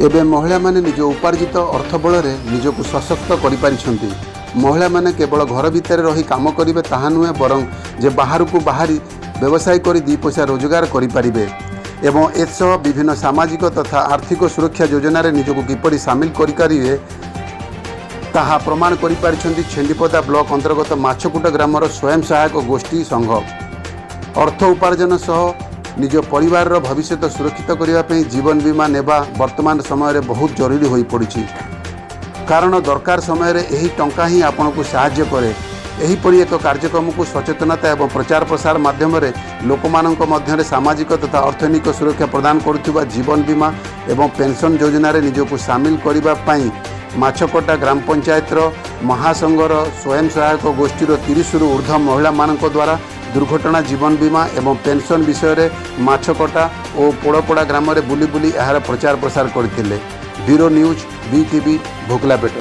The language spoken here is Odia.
ଏବେ ମହିଳାମାନେ ନିଜ ଉପାର୍ଜିତ ଅର୍ଥ ବଳରେ ନିଜକୁ ସଶକ୍ତ କରିପାରିଛନ୍ତି। ମହିଳାମାନେ କେବଳ ଘର ଭିତରେ ରହି କାମ କରିବେ ତାହା ନୁହେଁ, ବରଂ ଯେ ବାହାରକୁ ବାହାରି ବ୍ୟବସାୟ କରି ଦୁଇ ପଇସା ରୋଜଗାର କରିପାରିବେ ଏବଂ ଏଥିସହ ବିଭିନ୍ନ ସାମାଜିକ ତଥା ଆର୍ଥିକ ସୁରକ୍ଷା ଯୋଜନାରେ ନିଜକୁ କିପରି ସାମିଲ କରିପାରିବେ, ତାହା ପ୍ରମାଣ କରିପାରିଛନ୍ତି ଛେଣ୍ଡିପଦା ବ୍ଲକ ଅନ୍ତର୍ଗତ ମାଛକୁଟ ଗ୍ରାମର ସ୍ୱୟଂ ସହାୟକ ଗୋଷ୍ଠୀ ସଂଘ। ଅର୍ଥ ଉପାର୍ଜନ ସହ ନିଜ ପରିବାରର ଭବିଷ୍ୟତ ସୁରକ୍ଷିତ କରିବା ପାଇଁ ଜୀବନ ବୀମା ନେବା ବର୍ତ୍ତମାନ ସମୟରେ ବହୁତ ଜରୁରୀ ହୋଇପଡ଼ିଛି, କାରଣ ଦରକାର ସମୟରେ ଏହି ଟଙ୍କା ହିଁ ଆପଣଙ୍କୁ ସାହାଯ୍ୟ କରେ। ଏହିପରି ଏକ କାର୍ଯ୍ୟକ୍ରମକୁ ସଚେତନତା ଏବଂ ପ୍ରଚାର ପ୍ରସାର ମାଧ୍ୟମରେ ଲୋକମାନଙ୍କ ମଧ୍ୟରେ ସାମାଜିକ ତଥା ଅର୍ଥନୈତିକ ସୁରକ୍ଷା ପ୍ରଦାନ କରୁଥିବା ଜୀବନ ବୀମା ଏବଂ ପେନ୍ସନ୍ ଯୋଜନାରେ ନିଜକୁ ସାମିଲ କରିବା ପାଇଁ ମାଛକଟା ଗ୍ରାମ ପଞ୍ଚାୟତର ମହାସଂଘର ସ୍ୱୟଂ ସହାୟକ ଗୋଷ୍ଠୀର 30ରୁ ଉର୍ଦ୍ଧ୍ୱ ମହିଳାମାନଙ୍କ ଦ୍ୱାରା ଦୁର୍ଘଟଣା ଜୀବନ ବୀମା ଏବଂ ପେନ୍ସନ୍ ବିଷୟରେ ମାଛକଟା ଓ ପୋଡ଼ପଡ଼ା ଗ୍ରାମରେ ବୁଲି ବୁଲି ଏହାର ପ୍ରଚାର ପ୍ରସାର କରିଥିଲେ। Bureau news, BTV, ଭୋକଲାପେଟ।